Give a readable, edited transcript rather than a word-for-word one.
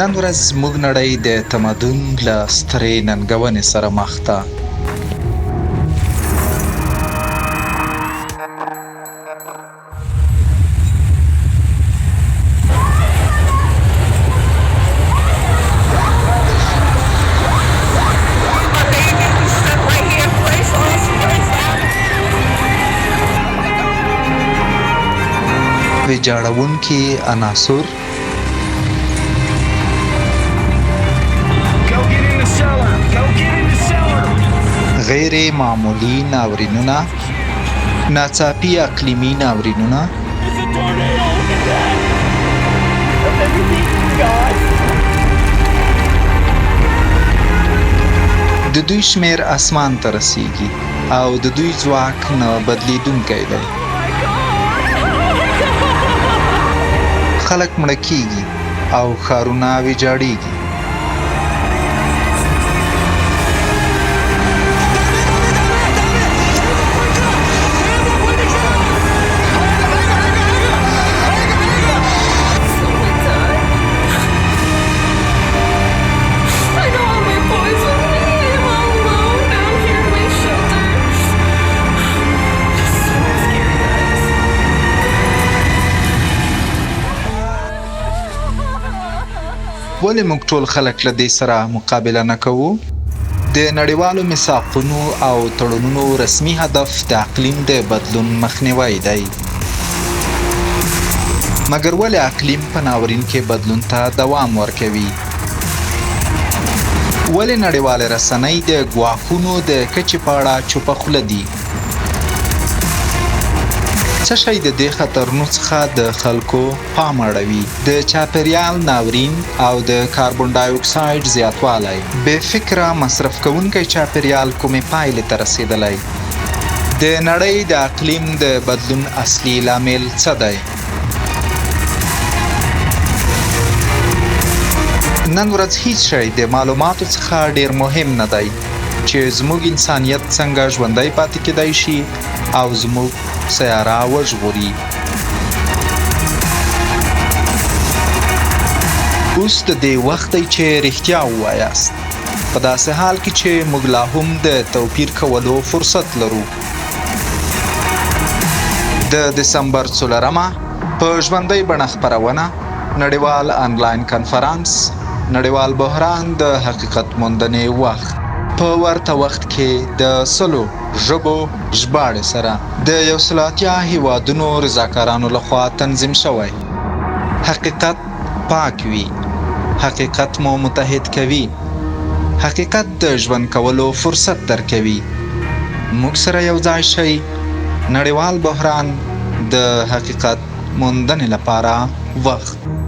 نن ورځ زموږ نړۍ د تمدن له سترې ننګونې سره مخ ده. ویجاړونکي عناصر، غیر معمولي ناورینونه، ناڅاپي اقلیمي ناورینونه، د دوی شمېر اسمان ته رسیږي او د دوی ځواک نه بدلیدونکی دی. خلک مړه کیږي او ښارونه ویجاړیږي. ولې موږ ټول خلک له دې سره مقابله نه کوو؟ د نړیوالو میثاقونو او تړونونو رسمي هدف د اقلیم د بدلون مخنیوی دی. مګر ولې اقلیم په ناورین کې بدلون ته دوام ورکوي؟ ولې نړیوالې رسنۍ د ګواښونو د کچې په اړه چوپه خوله دي؟ څه شی د دې خطرونو څخه د خلکو پام اړوي؟ د چاپېریال ناورین او د کاربن ډای اکساید زیاتوالی. بې فکره مصرف کوونکی چاپېریال کومې پایلې ته رسېدلی؟ د نړۍ د اقلیم د بدلون اصلي لامل څه دی؟ نن ورځ هیڅ شی د معلوماتو څخه ډیر مهم نه دی چې زموږ انسانیت څنګه ژوندی پاتې کیدای شي او زموږ سیاره وژغوري. اوس د دې وخت دی چې رښتیا ووایاست، په داسې حال کې چې موږ لا هم د توپیر کولو فرصت لرو. د دسمبر 4مه په ژوندۍ بڼه خپرونه، نړیوال انلاین کنفرانس، نړیوال بحران د حقیقت موندنې وخت، په ورته وخت کې د 100 ژبو ژباړې سره د 180 هیوادونو رضاکارانو لخوا تنظیم شوی. حقیقت پاک وي، حقیقت مو متحد کوي، حقیقت د ژوند کولو فرصت درکوي. موږ سره یو ځای شئ. نړیوال بحران د حقیقت موندنې لپاره وخت.